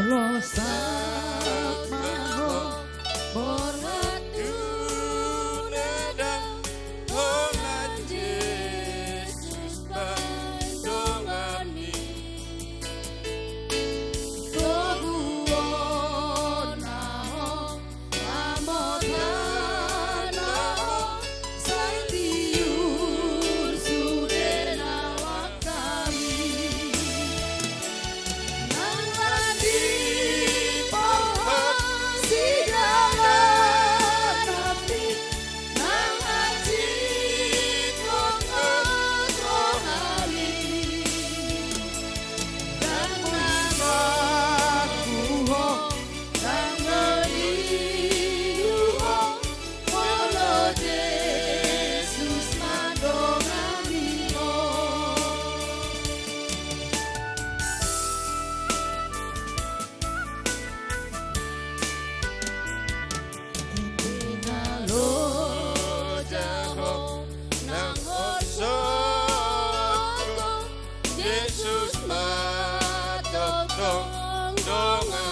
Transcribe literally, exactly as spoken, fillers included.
Losak ma ho, borhat tu na dang holan Jesus bahen donganmi. Toguonna ho, lamotna ho, sai tiur sude na hami. Nang lagi pohon sidalan api, nang hansit hothothon hami. Dang manganggu ho, dang malilu ho, molo Jesus mandongani ho. Ite na loja ho, nang holsoan ho, Jesus ma tongtong dongan.